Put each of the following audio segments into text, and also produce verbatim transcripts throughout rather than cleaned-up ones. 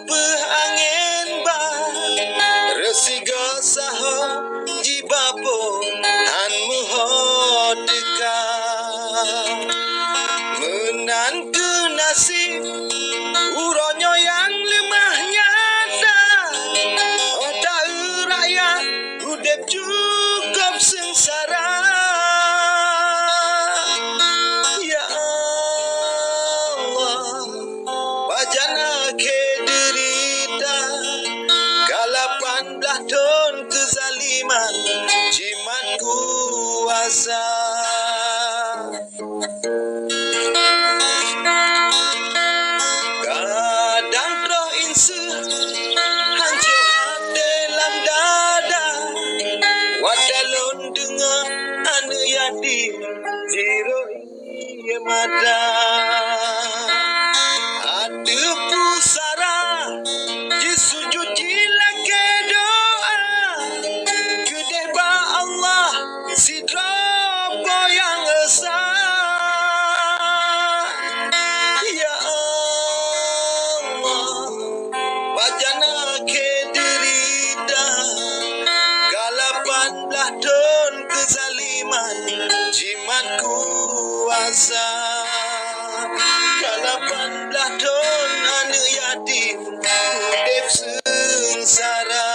Peuh angén ba, reusigoe saho jiba po han meuho teuka. Meunan keuh naseb uroe nyoe nyang leumah nyata. Oh, taeu rakyat udeb cukôp seungsara. Ya Allah, pajan akhé deurita, ka lapan blaih thon keuzaliman jimat kuasa. Kadang troh inseuh, hanco até lam dada, watée lôn deungoe aneuëk yatim jirôh ié mata. Ateueh pusara jisujut jilakée doá, keudeh bak Allah sidroe po nyang esa. Ya Allah, pajan akhé deurita, ka lapan blaih thon keuzaliman jimat kuasa. Ka lapan blaih thon aneuëk yatim udeb seungsara.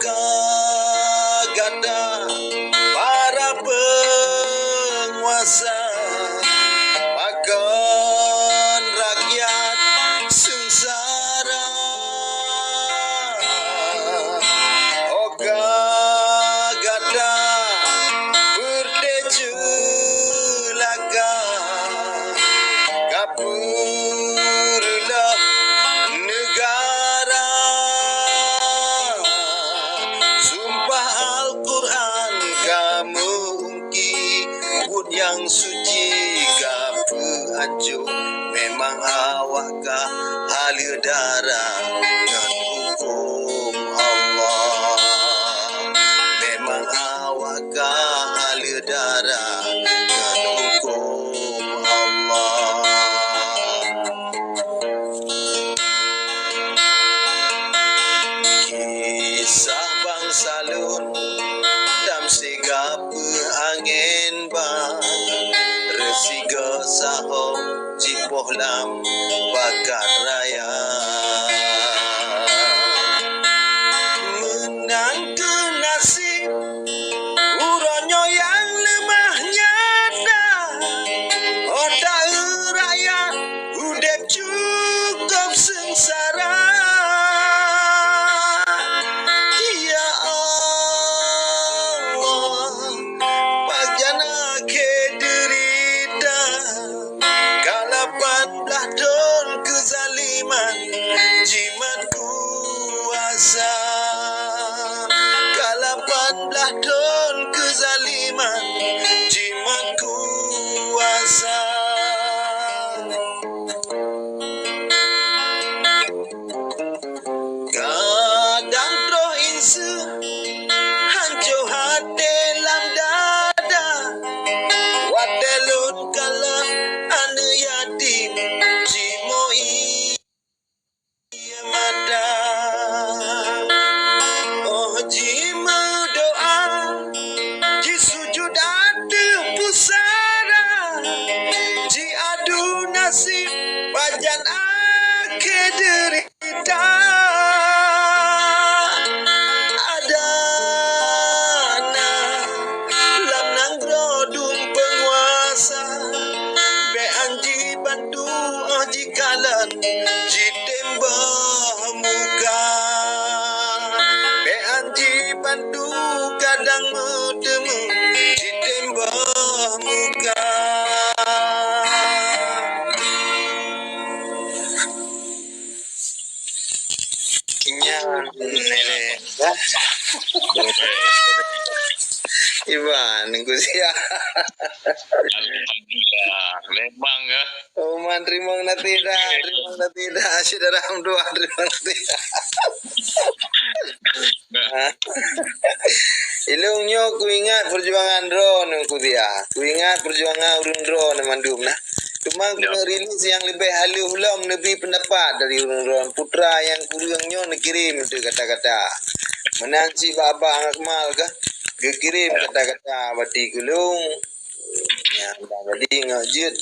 Ka gata para peunguasa, pakon rakyat seungsara. Ka gata peureulée ceulaka, ka peureuloh neugara. Sumpah Al-Qur'an ka meu- ki buet nyang suci ka peuancô, memang awak ka haleueh dara ngon huköm Allah. Memang awak ka haleueh dara ngon huköm Allah. Kisah bansa lôn, dam siga peuangén ba, reusigoe saho jipoh lam bakat raya. Meunan keuh naseb uroe nyoe nyang leumah nyata, oh taeu rakyat udeb cukôp seungsara. Ya Allah, pajan akhé deurita, ka lapan blaih thon keuzaliman jimat kuasa. Ka lapan blaih thon keuzaliman jimat kuasa. Kadang troh inseuh, hanco até lam dada, watée lôn kalon aneuëk yatim jimoi mata. Oh jimeudoá, jisujut ateueh pusara, jiadu naseb pajan akhé deurita. Adana lam nanggroe dum peunguasa, bék an jibantu, oh jikalon, jitem boh muka. Bék an jibantu kadang meuteumé, jitem boh muka. Nyan, nenek. Iban, Gus Yah. Alhamdulillah. Memang, ya. Uman teurimong na tidak, teurimong na tidak, syedara Hamduan teurimong na tidak. Nah. Ilôn nyoe kuingat peujuangan droeneuh, Kuziah. Kuingat peujuangan ureuëng droeneuh mandum nah. Teuma keuneuk rilis nyang leubeh halôh lom neubri peundapat dari ureuëng droeneuh. Putra nyang kureueng nyoe neukirém teuh kata-kata. Meunan cit bak Abang Akmal kah, geukirém kata-kata bati keu lôn. Nyan, jadi ngon jeuet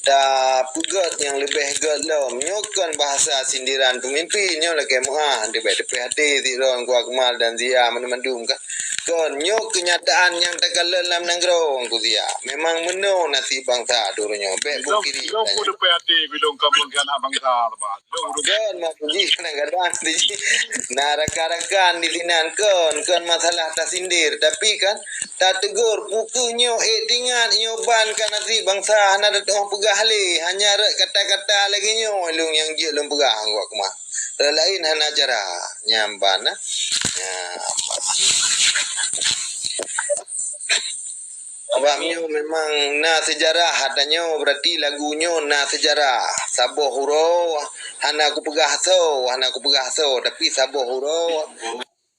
tapeugét nyang leubeh gét lom. Nyoe kon bahasa sindiran peumimpin, nyoe lakée meuáh, leubeh teupeu até sidroe Teungku Akmal dan Zia mandum-mandum kah. Kon, nyoe keunyataan nyang takalon lam nanggroe Teungku Zia. Memang meunoe nasib bansa droeneuh nyoe. Bék bukiri. Lôn pun teupeu até bilong kamoe keuhai bangsa, Abang. Kon, maksud jih kadang-kadang jih na rakan-rakan di sinan kon, kon masalah tasindir, tapi kan tategur, peu kheueh nyoe ék teuingat nyoe ban ka nasib bansa hana teutoh peugah lé, hanya rot kata-kata lagée nyoe lôn nyang jeuet lôn peugah ngon Akmal. Rot laén hana cara, nyan ban nah. Nyan ban. Awak nyoe memang na seujarah, ata nyoe berarti lagu nyoe na seujarah. Saboh uroe hana kupeugah soe, hana kupeugah soe, tapi saboh uroe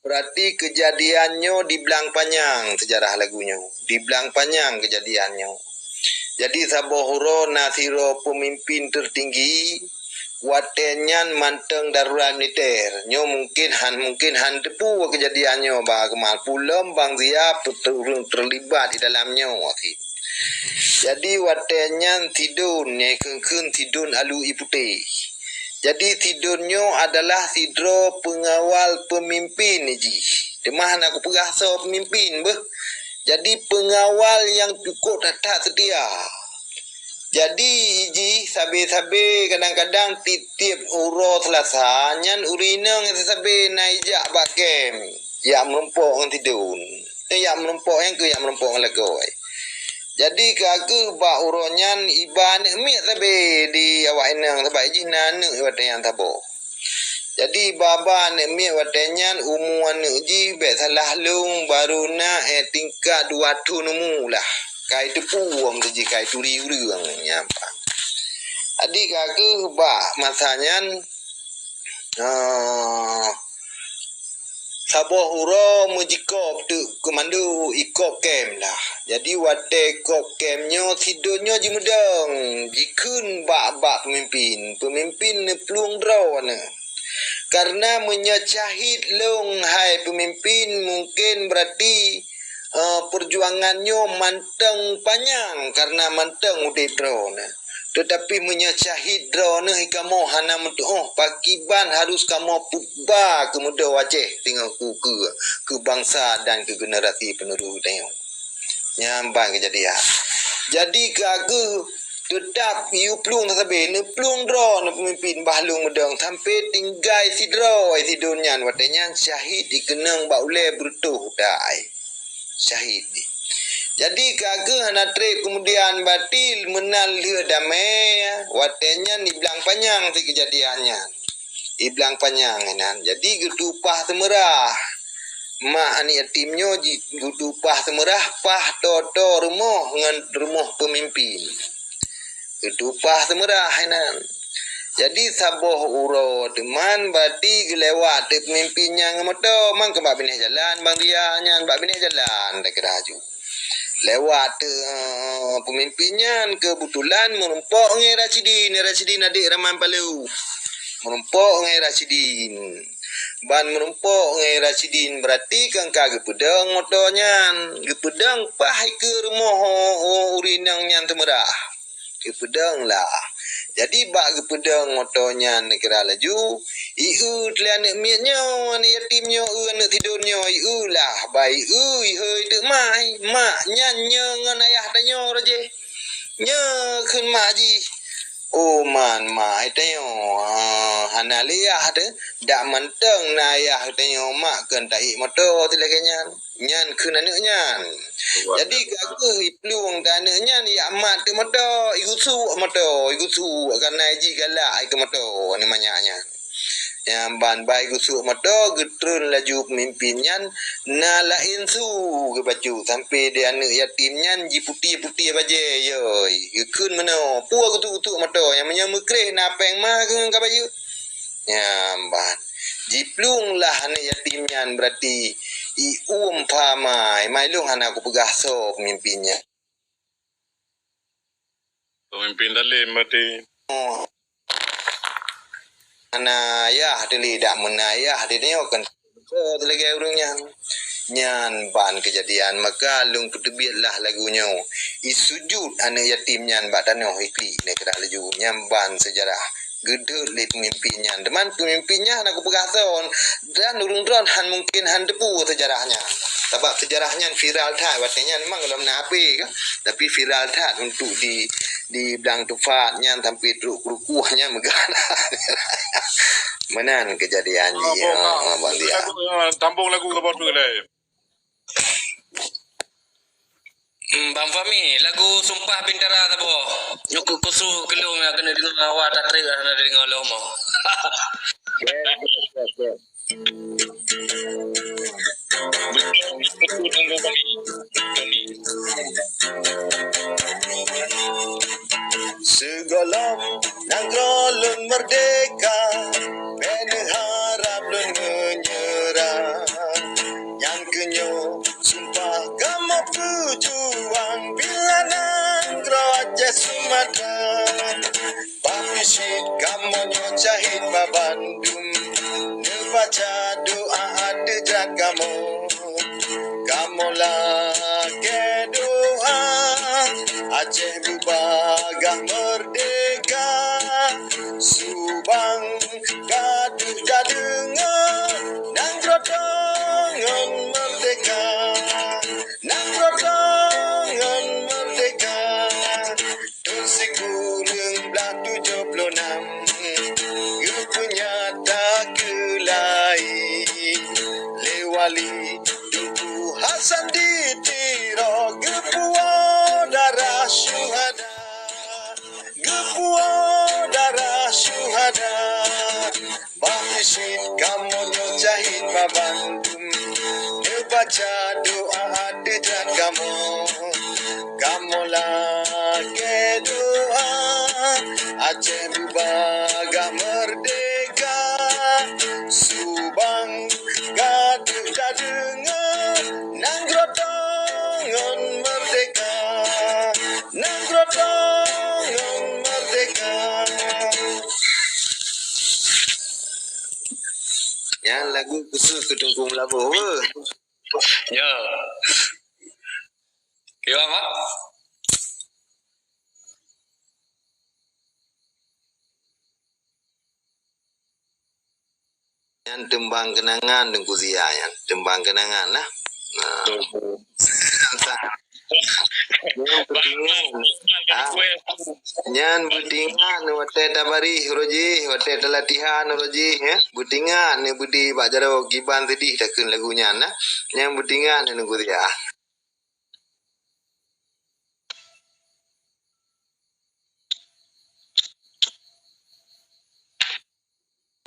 berarti keujadian nyoe di Blang Panyang seujarah lagu nyoe. Di Blang Panyang keujadian nyoe. Jadi saboh uroe na sidroe peumimpin teutinggi, watée nyan mantong darurat militer. Nyoe mungken han, mungken han teupeu keujadian nyoe Bang Akmal. Peulom Bang Zia peutu-, ureuëng teulibat di dalam nyoe cit. Jadi watée nyan Sidon, nyang kheun-kheun Sidon Alui Putéh. Jadi Sidon nyoe adalah sidroe peungawal peumimpin jih. Teuma hana kupeugah soe peumimpin beuh. Jadi peungawal nyang cukôp that-that seutia. Jadi jih sabe-sabe kadang-kadang tiep-tiep uroe Seulasa nyan ureuëng inong sabe-sabe na ijak bak kem, jak meurumpok ngon Sidon. Eh, jak meurumpok nyang keu jak meurumpok ngon lakoe. Jadi ka kheueh bak uroe nyan iba aneuëk miet sabe di awak inong, sabab jih na aneuëk watée nyan saboh. Jadi baba aneuëk miet watée nyan umu aneuëk jih bék salah lôn barô na, eh, tingkat dua thon umu lah. Ka jiteupeue ureuëng jih, ka jituri ureuëng nyan. Jadi ka kheueh bak masa nyan, eh, saboh uroe meujikôb teuk keumando ikôb kem lah. Jadi watée ikôb kem nyoe Sidon nyoe jimeudong, jikheun bak-bak peumimpin. Peumimpin neuplueng droeneuh. Karena meunyoe syahid lôn hai peumimpin, mungken berarti, eh, peujuangan nyoe mantong panyang karena mantong udeb droeneuh. Teutapi meunyoe syahid droeneuh kamoe hana meutuoh, pakiban harus kamoe peuba keu mudo Aceh singoh keu, keu, keu bansa dan keu generasi penerus tanyoe. Nyan ban keujadian. Jadi ka kheueh teutap yue plueng sabe, neuplueng droeneuh peumimpin bah lôn meudong sampoe tinggai sidroe Sidon nyan watée nyan syahid dikeunong bak ulée beureutoh utai. Syahid. Jadi ka kheueh hana treb keumudian batil meunan lheueh damé, watée nyan di Blang Panyang cit keujadian nyan. Di Blang Panyang inan. Jadi geutueng upah seumeurah. Mak aneuëk yatim nyoe ji-, geutueng upah seumeurah paih toe-toe rumoh ngon rumoh peumimpin. Geutueng upah seumeurah inan. Jadi saboh uroe teuma berarti geulewat teuk peumimpin nyan ngon moto, mang keu bak binéh jalan, Bang Ria nyan bak binéh jalan takira laju. Lewat teuk, eh, peumimpin nyan keubetulan meurumpok ngon Rasidin, Rasidin adék Raman Palu. Meurumpok ngon Rasidin. Ban meurumpok ngon Rasidin berarti kan ka geupeudong moto nyan. Geupeudong paih ikeue rumoh, oh, oh, ureuëng inong nyan seumeurah. Geupeudong lah. Jadi bak geupeudong moto nyan kira laju, ieu teuh lé aneuëk miet nyoe, aneuëk yatim nyoe, eu aneuëk Sidon nyoe, ieu lah, ba ieu, ihôi teuk mai, mak nyan nyoe ngon ayah tanyoe roh jih. Nyoe kheun mak jih, "Oh man, mak tanyoe, ah, hana lé ayah teuh, dak mantong na ayah tanyoe mak kheun taék moto teuh lagée nyan." Nyan kheun aneuëk nyan. Jadi ka kheueh iplueng teuh aneuëk nyan, ijak mat teuk moto, igusuk moto, igusuk, karna jih galak keu moto aneuëk manyak nyan. Nyan ban bai gusuk moto, geutreun laju peumimpin nyan, na laén su geubacut, sampoe di aneuëk yatim nyan jiputéh-putéh bajée, yoi, geukheun meunoe, peue gusuk-gusuk moto, nyang meunyoe meukreh na péng ma keu ka bayeue. Nyan ban. Jiplueng lah aneuëk yatim nyan, berarti I umpama, i mai lôn hana kupeugah soe peumimpin nyan. Peumimpin zalim berarti. Oh. Hana ayah teuh lé, dak meunayah teuh nyoe kan. Oh, lagèe ureueng nyan. Nyan ban keujadian, maka lôn peuteubiet lah lagu nyoe. I sujut aneuk yatim nyan bak tanoh, i klik nyan keunan laju. Nyan ban seujarah. Geudeuet lé peumimpin nyan. Teuma peumimpin nyan hana kupeugah soe, dan ureueng droen han mungken han teupeue seujarah nyan. Sabab seujarah nyan viral that watèe nyan, memang gohlom na H P ka, tapi viral that untuk di, di blang teufat nyan sampai trok keurukoh nyan meugah. Meunan keujadian jih, ha, Bang Dia. Lagu, ha, sambung lagu ke baru lagi. Hmm, Bang Fahmi, lagu Sumpah Bintara saboh. Nyoe keu khusus keu lôn nyang keuneuk deungoe, awak that trép hana deungoe lom. Sigohlom nanggroe lôn meurdeka, bèk neuharab lôn meunyeurah. Nyan keuh nyoe sumpah kamoe peujuang, bila nanggroe Aceh Sumatra. Bah pih cit kamoe nyoe syahid babandum, neubaca doa ateueh jrat kamoe. Kamoe lakèe doa, Aceh beubagaih meurdeka. Subang ka deuh tadeungoe, nanggroe droe ngon meurdeka. Nanggroe droe ngon meurdeka. Thôn sikureueng blaih tujoh ploh nam, geupeunyata keulayi lé Wali Teungku Hasan di Tiro, geupuwoe darah syuhada, geupuwoe darah syuhada. Bah pih cit kamoe nyoe syahid babandum, neubaca doa ateueh jrat kamoe. Kamoe lakèe doa, Aceh beubagaih meurdeka. Subang ka deuh tadeungoe, nanggroe droe ngon meurdeka. Nanggroe droe ngon meurdeka. Nyan lagu khusus keu Teungku Meulaboh, beuh. Ya. Kiban, Mak? Nyan teumbang keunangan Teungku Zia nyan. Teumbang keunangan lah. Nah. Betul. Nyan beutingat. Ah. Nyan beutingat watèe tabarih uroe jih, watèe talatihan uroe jih, ya. Beutingat neubeudé bak jaroe kiban seudeh takheun lagu nyan, nah. Nyan beutingat Teungku Zia.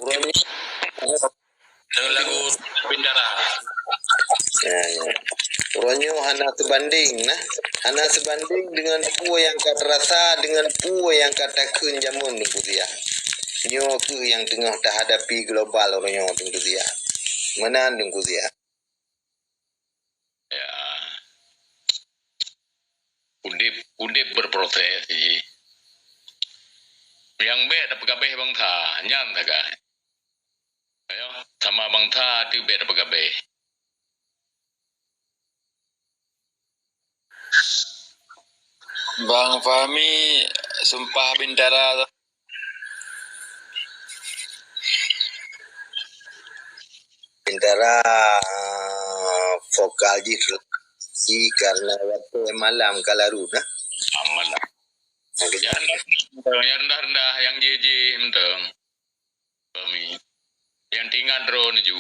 Uroe nyoe, lagu Bintara. Ya, ya. Uroe nyoe hana seubandéng, nah. Hana seubandéng deungon peue nyang ka teurasa, deungon peue nyang ka takheun jameun Teungku Zia. Nyoe keuh nyang teungoh tahadapi global uroe nyoe Teungku Zia. Meunan Teungku Zia. Ya. Udép, udép beuproses jih. Nyang bèk tapeugabéh bansa, nyan sagai. Ayo, sama bansa teuh bèk tapeugabéh. Bang Fahmi, Sumpah Bintara. Sementara, ah, vokal jih si karena watèe malam ka larut, nah. Ah, malam. Nah, nyang rendah-rendah, nyang rendah-rendah, nyang jih-jih mantong. Kami. Nyang teuingat droeneuh ju.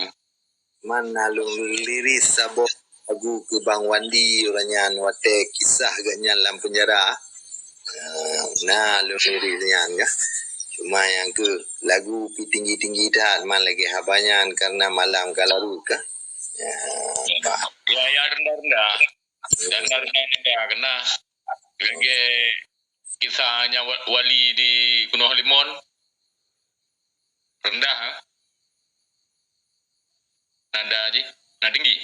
Man na lôn liris saboh lagu keu Bang Wandi uroe nyan watèe kisah geuh nyan lam penjara. Ah, na lôn liris nyan ka. Cuma nyang keu lagu pi tinggi-tinggi that man lagèe haba nyan karena malam ka larut ka. Ya, bah. Ya, ya, rendah-rendah. Rendah-rendah, rendah, kena. Lagèe kisah nyan wa-, wali di Gunong Halimon. Rendah, eh? Nada jih, nada tinggi.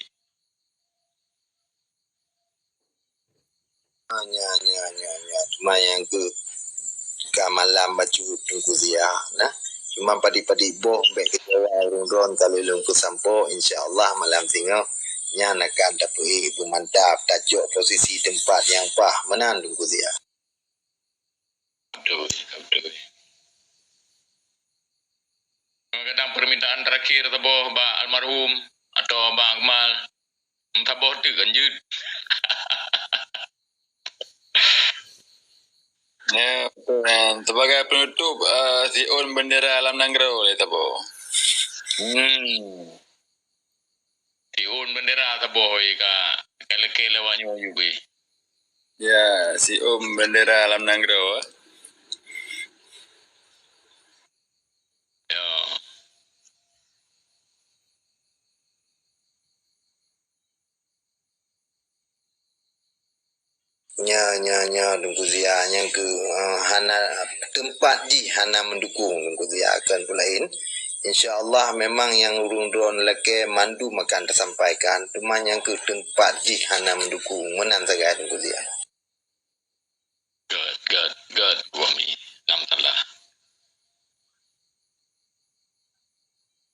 Nya, nya, nya, nya. Cuma nyang keu ka malam bacut Teungku Zia, nah. Cuma padit-padit boh bèk keucewa ureueng droen ka lheueh lôn peusampoe, insya Allah malam singoh nyan akan tapeuék beumantap, tacok posisi teumpat nyang paih meunan Teungku Zia. Beutôi, beutôi. Kadang permintaan terakhir saboh bak almarhum atau bak Akmal. Saboh teuk kan jeuet. Ya, betul. Sebagai penutup, eh, siôn bendera lam nanggroe lé saboh. Hmm. Siôn bendera saboh weh ka, ka lakèe lé awak nyoe yue weh. Ya, siôn bendera lam nanggroe. Ya. Nya, nya, nya, Teungku Zia, nyang keu, eh, hana teumpat jih hana meudukung Teungku Zia akan peulaén. Insya Allah memang nyang ureueng droen lakèe mandum akan tasampaikan, teuma nyang keu teumpat jih hana meudukung, meunan sagai Teungku Zia. Gèt, gèt, gèt, Gubami. Nam salah.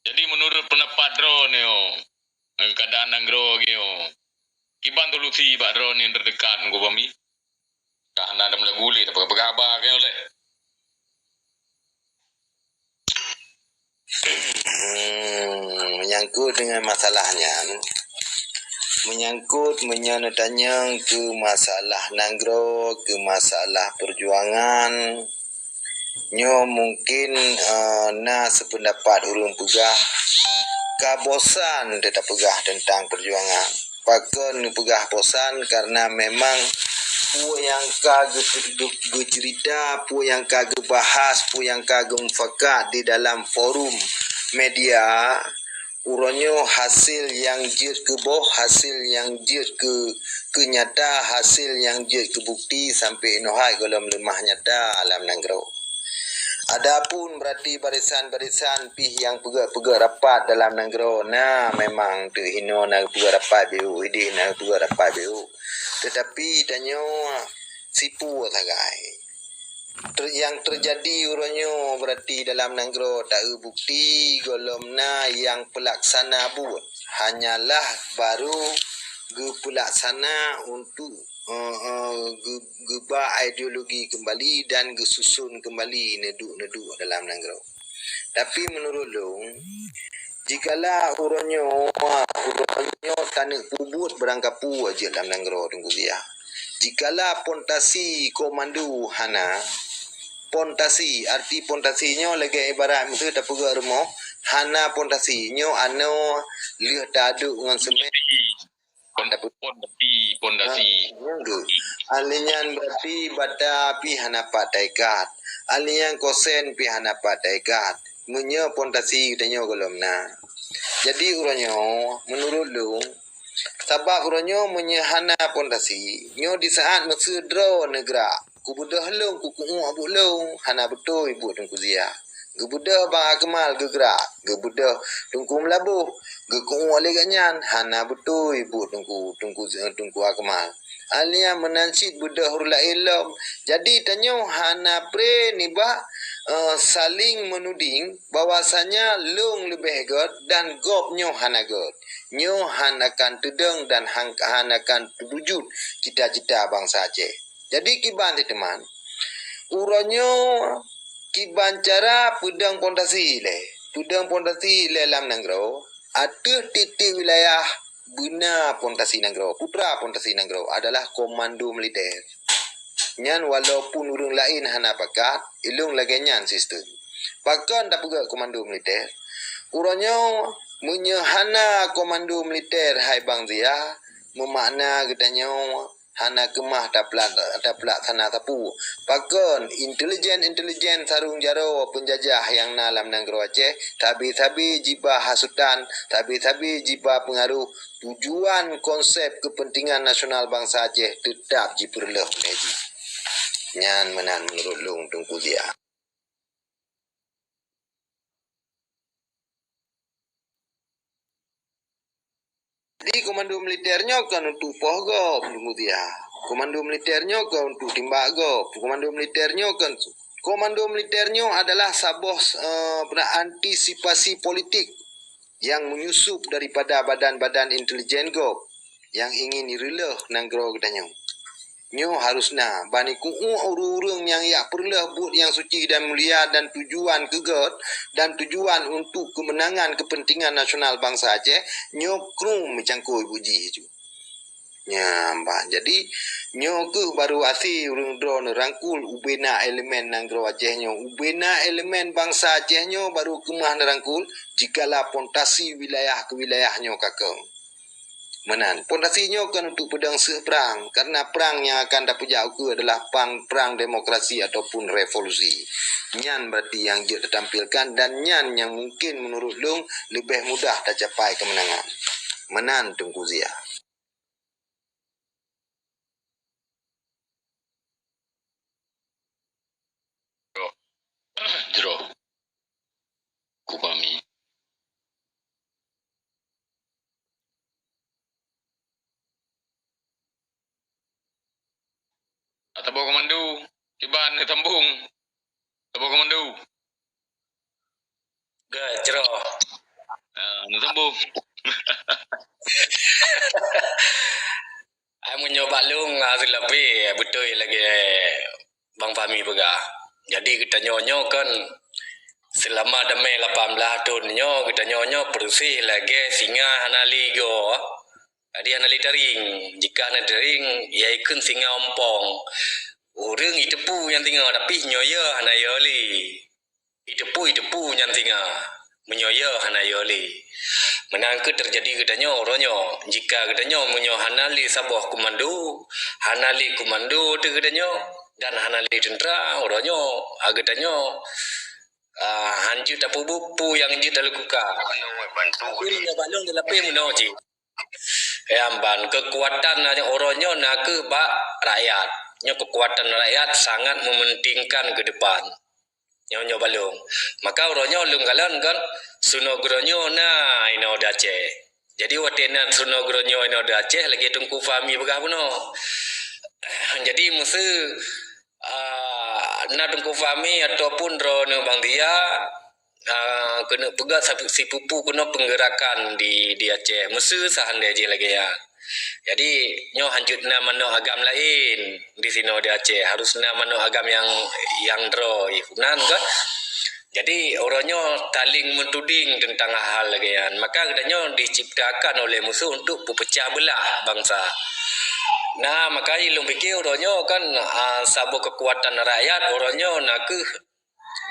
Jadi, menurut pendapat droeneuh, ngon keadaan nanggroe geuh, kiban solusi bak droeneuh nyang terdekat, Gubami? Ka hana ada meulagu lé, tapeugah-peugah haba geuh lé. Hmm, menyangkut dengan masalah nyan, menyangkut meunyoe neutanyong keu masalah nanggroe, keu masalah perjuangan, nyoe mungkin, eh, na seupeundapat ureueng peugah ka bosan teuh tapeugah teuntang perjuangan. Pakon neupeugah bosan? Karena memang peue nyang ka geu-, geu-, geuceurita, peue nyang ka geubahas, peue nyang ka geumufakat di dalam forum media, uroe nyoe hasé nyang jeuet keu boh, hasé nyang jeuet keu, keu nyata, hasé nyang jeuet keu bukti sampoe inoe hai gohlom leumah nyata lam nanggroe. Adapun berarti barisan-barisan pih nyang peugah-peugah rapat dalam nanggroe, na memang teuh inoe na peugah rapat biru, idéh na peugah rapat biru. Teutapi tanyoe sipue sagai. Ter-, nyang teujadi uroe nyoe berarti dalam nanggroe taeu bukti gohlom na nyang peulaksana buet, hanyalah baru geupeulaksana untuk, eh, eh, geu-, geuba ideologi keumbali dan geususun keumbali neuduek-neuduek dalam nanggroe. Tapi meunurot lôn, jikala uroe nyoe, uroe nyoe taneuk peubuet barangkapeue jeuet lam nanggroe Teungku Zia. Jikala pondasi komando hana, pondasi, arti pondasi nyoe lagèe ibarat miseue tapeugah rumoh, hana pondasi, nyoe anoe lheueh taaduk ngon semen. Pon-, pondasi, pondasi. Ha, nyan tu. Ahli nyan berarti bata pih hana pat taikat. Ahli nyan kosen pih hana pat taikat. Meunyoe pondasi geutanyoe gohlom na. Jadi uroe nyoe, meunurot lôn, sabab uroe nyoe meunyoe hana pondasi, nyoe di saat miseue droe neugrak. Kubeudôh lôn, kukeu'uek buet lôn, hana beutôi buet Teungku Zia. Geubeudôh Bang Akmal geugrak, geubeudôh Teungku Meulaboh, geukeu'uek lé gobnyan, hana beutôi buet Teungku, Teungku, Teungku Akmal. Ahli nyan meunan cit beudôh ureueng laén lom. Jadi tanyoe hana pré nibak, eh, saling menuding bahwasanya lôn leubeh gèt dan gob nyoe hana gèt. Nyoe han akan teudong dan han, han akan teuwujud cita-cita bansa Aceh. Jadi kiban teuma, uroe nyoe kiban cara peudong pondasi lé, peudong pondasi lé lam nanggroe ateueh tiep-tiep wilayah beuna pondasi nanggroe, putra pondasi nanggroe adalah komando militer. Nyan walaupun ureueng laén hana pakat, ilôn lagèe nyan sistem. Pakon tapeugah komando militer? Uroe nyoe meunyoe hana komando militer hai Bang Zia, meumakna geutanyoe hana keumah tapla-, tapeulaksana sapeue. Pakon intelijen-intelijen sarong jaroe peunjajah nyang na lam nanggroe Aceh, sabe-sabe jiba hasutan, sabe-sabe jiba peungaroh, tujuan konsep keupeuntengan nasional bansa Aceh teutap jipeureuloh lé jih. Nyan meunan meunurot lôn Teungku Zia. Jadi komando militer nyoe kon untuk poh gob Teungku Zia. Komando militer nyoe kon untuk timbak gob. Komando militer nyoe kon, komando militer nyoe adalah saboh, eh, antisipasi politik nyang menyusup daripada badan-badan intelijen gob nyang ingin ireuleuh nanggroe geutanyoe. Nyoe harus na bani ku'uek ureuëng-ureuëng nyang jak peureuloh buet nyang suci dan mulia dan tujuan keu gét dan tujuan untuk keumeunangan keupeuntingan nasional bansa Aceh, nyoe krueng meucangkôi buet jih ju. Nyan bah. Jadi, nyoe keuh baru asé ureuëng droe neurangkul ubena elemen nanggroe Aceh nyoe, ubena elemen bansa Aceh nyoe baru keumah neurangkul jikala pontasi wilayah keu wilayah nyoe ka keu. Meunan, pondasi nyoe kon untuk peudong seuh prang, karena prang nyang akan tapeujak ukeue adalah pang, prang demokrasi ataupun revolusi. Nyan berarti nyang jeuet tatampilkan dan nyan nyang mungkin menurut lôn leubeh mudah tacapai keumeunangan. Meunan Teungku Zia. Jroh. Jroh. Kupahami. Atawa komando, kiban neusambong. Atawa komando. Gét, jroh. Ah, neusambong. Ai meunyoe bak lôn, ah, seulabeh, beutôi lagée Bang Fahmi peugah. Jadi geutanyoe nyoe kan seulama damé lapan blaih thon nyoe, geutanyoe nyoe peureuseh lagée singa hana lé igoe. Jadi hana lé taring. Jika hana taring, ya ikheun singa ompong. Ureuëng iteupeue nyang singoh, tapi nyoe yö hana yö lé. Iteupeue-iteupeue nyan singa, meunyoe yö hana yö lé. Meunan kheueh teujadi geutanyoe uroe nyoe. Jika geutanyoe meunyoe hana lé saboh komando, hana lé komando teuh geutanyoe, dan hana lé teuntra uroe nyoe, a geutanyoe, a, hanjeuet tapeubuet peue nyang jeuet talakukan. Tapi meunyoe bak lôn dilapeh meunoe cit. Nyan ban, keukuatan uroe nyoe na kheueh bak rakyat. Nyoe keukuatan rakyat sangat mementingkan keu depan. Nyoe, nyoe bak lôn. Maka uroe nyoe lôn kalon kon, seunoe geuronyoe na inoe di Aceh. Jadi watée na seunoe geuronyoe inoe di Aceh lagée Teungku Fahmi peugah bunoe. Jadi meuseu, a, na Teungku Fahmi ataupun droeneuh Bang Zia, a, keuneuk peugah sabe-, sipupu keunoe peunggerakan di, di Aceh. Meuseu seuhandai jih lagée nyan. Jadi, nyoe hanjeuet na manok agam laén di sinoe di Aceh. Harus na manok agam nyang, nyang droe. Nan kan? Jadi, uroe nyoe saling meutuding teuntang hal-hal lagée nyan. Maka geutanyoe diciptakan oleh musoh untuk peupeucah beulah bansa. Nah, maka ilôn pike uroe nyoe kan, a, saboh keukuatan rakyat uroe nyoe na kheueh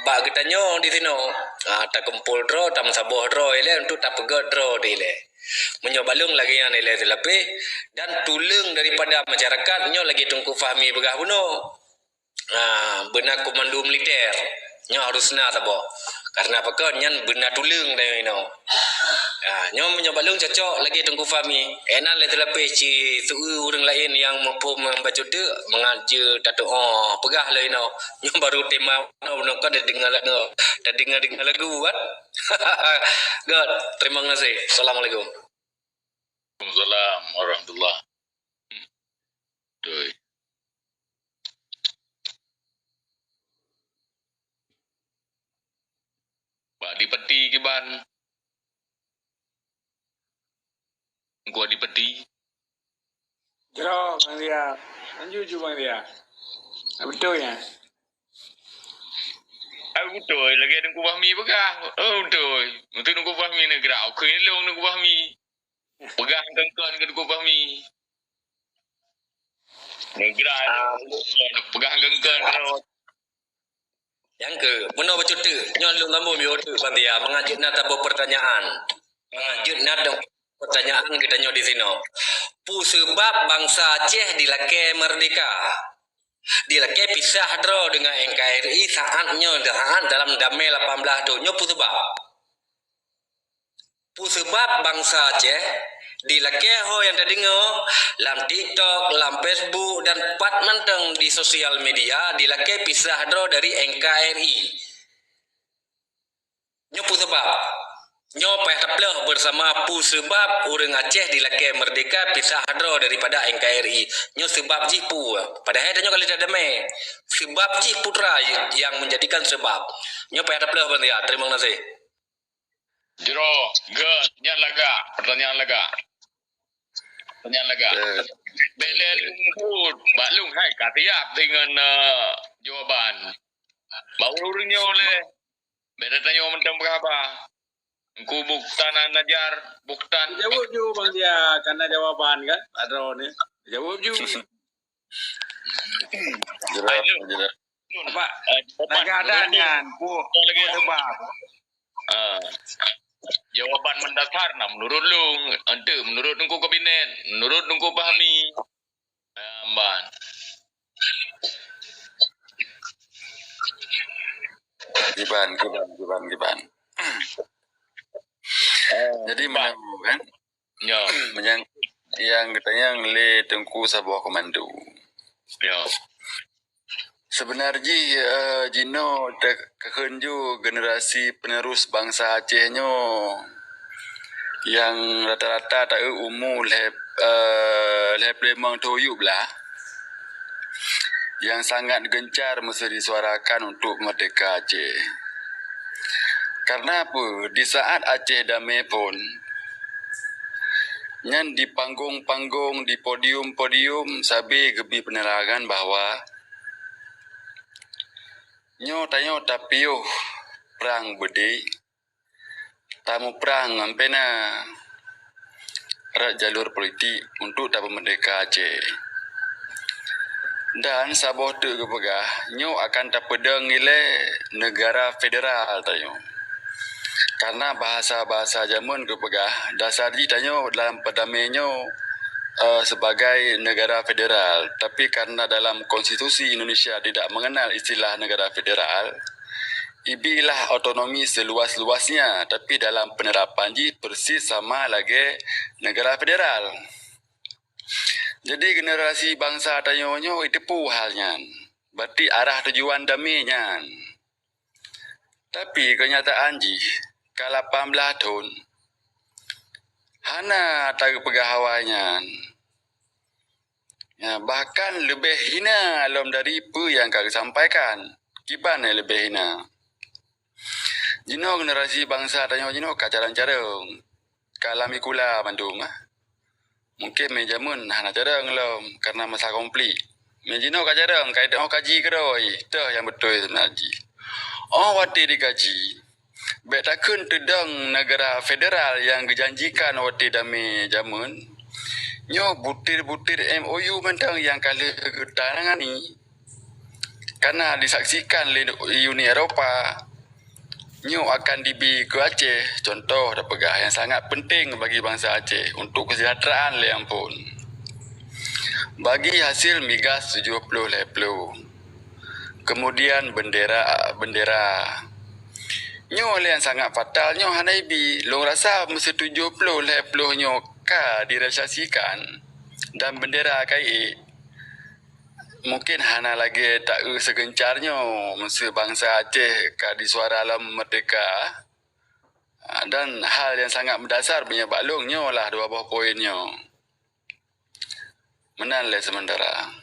bak geutanyoe di sinoe, a, takumpol droe, tameusaboh droe ilée untuk tapeugét droe di ilée. Meunyoe bak lôn lagée nyan ilée teulapeh, dan tuleueng daripada masyarakat nyoe lagée Teungku Fahmi peugah bunoe. A, beuna komando militer, nyoe harus na saboh. Karena pakon nyan beuna tuleueng tanyoe inoe. Ha, nyoe meunyoe bak lôn cocok lagée Teungku Fahmi. Inan lé teulapeh ci seueu ureuëng laén nyang muphom bacut teuk mangat jeuet tatuoh peugah lé inoe. Nyoe baru tema nyoe bunoe kan tadeungoe lagu, tadeungoe-deungoe lagu kan. Good, terima kasih. Assalamualaikum. Waalaikumsalam warahmatullah. Doi. Bak Adipati kiban. Teungku Adipati. Jroh, Bang Ria. Lanjut ju, Bang Ria. Ah, beutôi nyan. Ah, beutôi. Lagée Teungku Fahmi peugah. Oh, beutôi. Untuk Teungku Fahmi neugerak. Oke, lôn Teungku Fahmi. Peugah kengkon keu Teungku Fahmi. Neugerak. Ah. Peugah kengkon terus. Nyang keu, bunoe bacut teuk, nyoe lôn sambông miyueb teuk, Bang Tia, mangat jeuet na saboh peurtanyaan. Mangat jeuet na dong peurtanyaan geutanyoe di sinoe. Peue seubab bansa Aceh dilakée meurdeka? Dilakée pisah droe deungon N K R I saát nyoe, saát dalam damé lapan blaih thon. Nyoe peue seubab? Peue seubab bansa Aceh dilakée ho nyang tadeungoe lam TikTok, lam Facebook, dan pat mantong di sosial media dilakée pisah droe dari N K R I? Nyoe peue seubab? Nyoe payah tapeuleueh bersama peue seubab ureuëng Aceh dilakée meurdeka pisah droe daripada N K R I. Nyoe seubab jih peue? Padahai tanyoe ka lheueh damé. Seubab jih peue teuma nyang menjadikan seubab. Nyoe payah tapeuleueh ban ya. Terima kasih. Jroh, gét, nyan lagak. Pertanyaan lagak. Pertanyaan lagak. Eh. Bèk lé lôn peubuet. Bak lôn hai ka siap deungon, eh, jawaban. Bak ureuëng nyoe lé. Bèk tanyoe mantong beuhaba. Engku Buktan Najar, Buktan. Jaweueb ju, Bang Zia, kana jawaban kan? Padahai ni. Jaweueb ju. Jelas, jelas. Apa? Eh, jawaban. Lagak ada nyan, pu-, lagi. Pu sebab. Ah. Jawaban mendasar nah menurut lôn, ente menurut Engku Kabinet, menurut Engku Fahmi. Amban. Kiban, kiban, kiban, kiban. Eh, jadi kiban. Meunang kan? Ya. Meunang nyang geutanyong lé Teungku saboh komando. Ya. Seubeuna jih, eh, jinoe takheun ju generasi penerus bansa Aceh nyoe nyang rata-rata taeu umu lhée, eh, lhée ploh limong thon yub lah, nyang sangat gencar meuseuti disuarakan untuk meurdeka Aceh. Karena apa? Di saat Aceh damé phon, nyan di panggong-panggong, di podium-podium sabe geubri peunerangan bahwa nyoe tanyoe tapiôh prang beudé, tamuprang ngon pena rot jalur politik untuk tapeumeurdeka Aceh. Dan saboh teuk geupeugah, nyoe akan tapeudong ilée negara federal tanyoe. Karena bahasa-bahasa jameun geupeugah, dasar jih tanyoe dalam perdamaian nyoe, eh, sebagai negara federal. Tapi karena dalam konstitusi Indonesia tidak mengenal istilah negara federal, ibilah otonomi seluas-luasnya, tapi dalam penerapan jih persis sama lagée negara federal. Jadi generasi bansa tanyoe nyoe jiteupeue hal nyan. Berarti arah tujuan damé nyan. Tapi keunyataan jih, ka lapan blaih thon, hana tageupeugah awai nyan. Ya, bahkan leubeh hina lom dari peue nyang ka geusampaikan. Kiban nyang leubeh hina. Jinoe generasi bansa tanyoe jinoe ka carông-carông. Ka lami kula mandum, ah. Mungken mé jameun hana carông lom karena masa konflik. Mé jinoe ka carông, ka iteu'oh kaji keudroe, toh nyang beutôi seubeuna jih. Óh watée dikaji, bék takheun teudong negara federal nyang geujanjikan watée damé jameun. Nyoe butir-butir M O U mantong nyang ka lheueh geutanangani. Karena disaksikan lé Uni Eropa, nyoe akan dibi keu Aceh contoh tapeugah nyang sangat penting bagi bansa Aceh untuk kesejahteraan lé amphon. Bagi hasil migas tujoh ploh lhée ploh. Kemudian bendera, bendera. Nyoe lé nyang sangat fatal, nyoe hana ibi. Lôn rasa meuseutujoh ploh lhée ploh nyoe ka direalisasikan dan bendera ka iék. Mungken hana lagée taeu seugeuncar nyoe meuseu bansa Aceh ka disuara lom meurdeka, dan hal nyang sangat meudasar meunyoe bak lôn nyoe lah dua boh poin nyoe. Meunan lé sementara.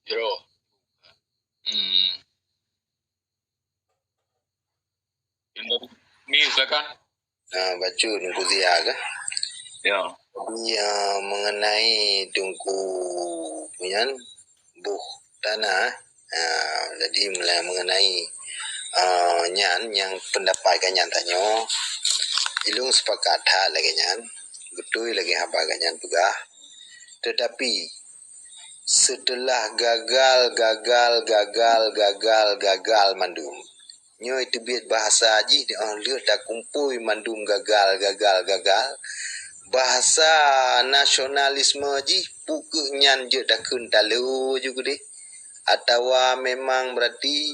Jroh. Hmm. Mi, silakan. Ah, bacut Teungku Zia kah? Ya. Jadi, ah, mengenai Teungku nyan, boh tanah, ah, jadi mela-, mengenai, ah, nyan, nyang pendapat geuh nyan tanyoe, ilôn sepakat that lagée nyan, beutôi lagée haba geuh nyan peugah. Tetapi, setelah gagal, gagal, gagal, gagal, gagal mandum, nyoe teubiet bahasa jih di óh lheueh takumpôi mandum gagal, gagal, gagal. Bahasa nasionalisme jih peu kheueh nyan jeuet takheun talo ju keudeh? Atawa memang berarti,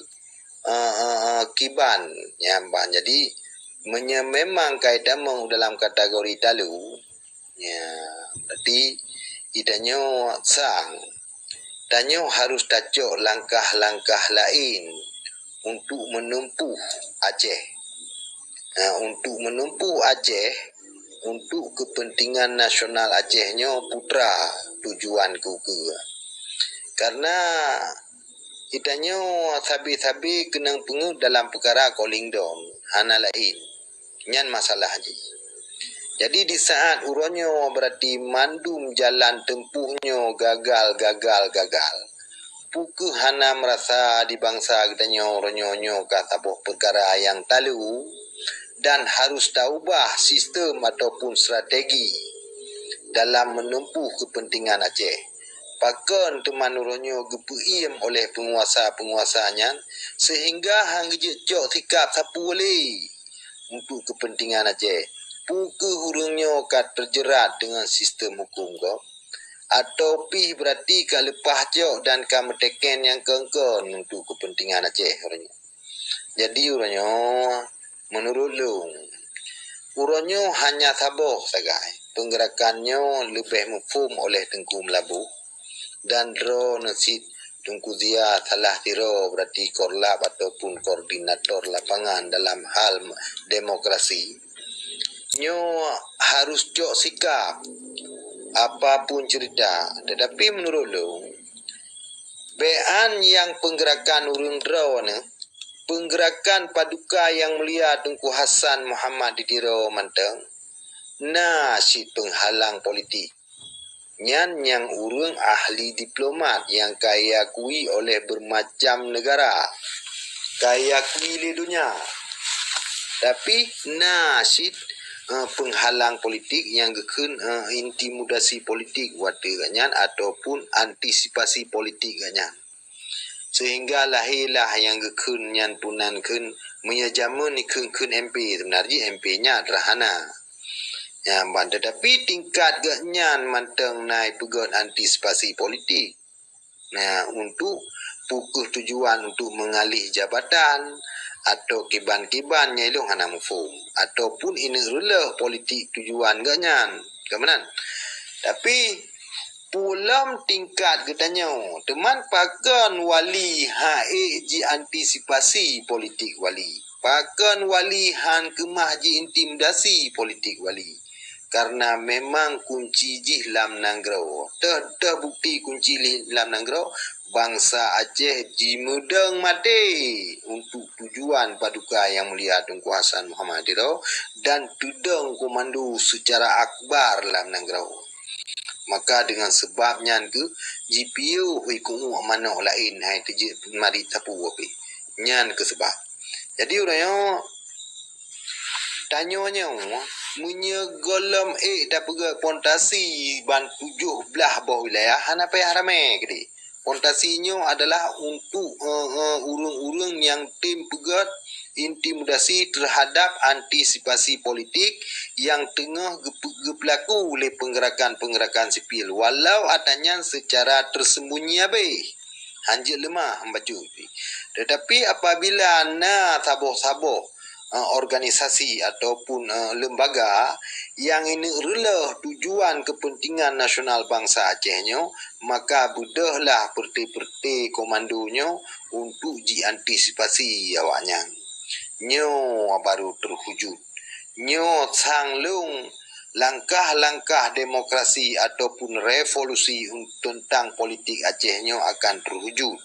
eh, eh, eh, kiban nyan ban. Jadi, meunyoe memang ka itamong dalam kategori talo, ya, berarti geutanyoe sang. Tanyoe harus tacok langkah-langkah laén untuk meuneumpôh Aceh. Ha, untuk meuneumpôh Aceh, untuk keupeuntengan nasional Aceh nyoe putra tujuan keu-keu. Karena geutanyoe sabe-sabe keunong peungeuet dalam peukara calling down, hana laén. Nyan masalah jih. Jadi, di saat uroe nyoe, berarti mandum jalan teumpuh nyoe gagal, gagal, gagal. Peu kheueh hana meurasa di bansa geutanyoe uroe nyoe, nyoe ka saboh peukara nyang talu dan harus taubah sistem ataupun strategi dalam meuneumpôh keupeuntengan Aceh. Pakon teuma uroe nyoe geupeuiem oleh peunguasa-peunguasa nyan, seuhingga han geujeuet cok sikab sapeue lé untuk keupeuntengan Aceh. Peu kheueh ureuëng nyoe ka teujerat deungon sistem huköm gob? Atawa pih beurati ka leupah cok dan ka meuteken nyang kon-kon untuk keupeuntengan Aceh uroe nyoe? Jadi uroe nyoe, meunurot lôn, uroe nyoe hanya saboh sagai. Peunggeurakan nyoe leubeh muphom oleh Teungku Meulaboh dan droeneuh cit Teungku Zia salah sidroe, berarti korlab ataupun koordinator lapangan dalam hal demokrasi. Nyoe harus cok sikab apapun cerita. Tetapi meunurot lôn, bèk an nyang peunggeurakan ureuëng droeneuh, peunggeurakan paduka Yang Mulia Teungku Hasan Muhammad di Tiro mantong, na cit peunghalang politik. Nyan nyang ureuëng ahli diplomat nyang ka iakui oleh beureumacam neugara, ka iakui lé donya. Tapi na cit, eh, peunghalang politik nyang geukheun, eh, intimidasi politik watèe nyan ataupun antisipasi politik nyan. Seuhingga lahé lah nyang geukheun nyan peunan kheun, meunyoe jameun ikheun-kheun M P, seubeunarjih M P nyan seuderhana. Nyan ban, tetapi tingkat geuh nyan mantong na ipeugöt antisipasi politik. Nah, untuk peu kheueh tujuan untuk meungalih jabatan atau kiban-kiban nyang ilôn hana muphom, ataupun ineuk reuloh politik tujuan geuh nyan. Ka meunan. Tapi, peue lom tingkat geutanyoe, teuma pakon wali han ék jiantisipasi politik wali? Pakon wali han keumah jiintimidasi politik wali? Karena memang kunci jih lam nanggroe. Teuh, teuh bukti kunci li-, lam nanggroe, bansa Aceh jimeudong maté untuk tujuan paduka Yang Mulia Teungku Hasan Muhammad Tiro dan teudong komando secara akbar lam nanggroe. Maka dengan sebab nyan keuh jipiôh ikoe manök laén hai teujeuet marit sapeue pih. Nyan keuh sebab. Jadi uroe nyoe, tanyoe nyoe, meunyoe gohlom ék tapeugöt pontasi ban tujoh blaih boh wilayah, hana payah ramé keudéh. Pontasi nyoe adalah untuk, eh, eh, ureuëng-ureuëng nyang tem peugöt intimidasi terhadap antisipasi politik nyang teungoh geupe-, geupeulaku lé peunggeurakan-peunggeurakan sipil, walau atra nyan seucara teuseumbunyi abéh, hanjeuet leumah bacut. Tetapi apabila na saboh-saboh, eh, organisasi ataupun, eh, lembaga nyang ineuk reuloh tujuan keupeuntengan nasional bansa Aceh nyoe, maka beudôhlah peureuté-peureuté komando nyoe untuk jiantisipasi awaknyan. Nyoe baru teuwujud. Nyoe sang lôn langkah-langkah demokrasi ataupun revolusi un-, teuntang politik Aceh nyoe akan teuwujud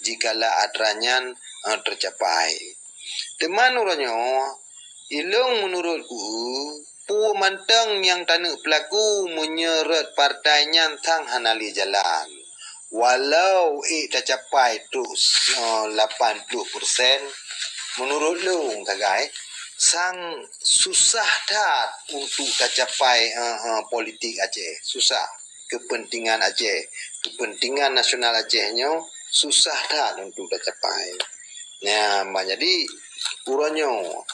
jikala atra nyan, eh, teucapai. Teuma uroe nyoe, ilôn meunurot ku, peue mantong nyang taneuk peulaku meunyoe rot partai nyan sang hana lé jalan. Walau ék tacapai trok, eh, lapan ploh persen, meunurot lôn sagai, sang susah that untuk tacapai, eh, eh, politik Aceh. Susah. Keupeuntengan Aceh, keupeuntengan nasional Aceh nyoe susah that untuk tacapai. Nah, ban jadi, uroe nyoe,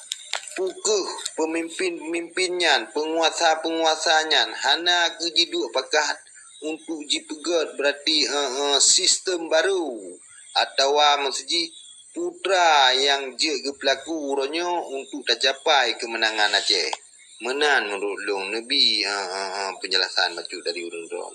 peu kheueh peumimpin-peumimpin nyan, peunguasa-peunguasa nyan hana keuh jiduek pakat untuk jipeugöt beurati, eh, eh, sistem baru atawa meuseujih putra nyang jeuet geupeulaku uroe nyoe untuk tacapai keumeunangan Aceh. Meunan meunurot lôn neubi, eh, eh, eh, peunjelasan bacut dari ureuëng droe.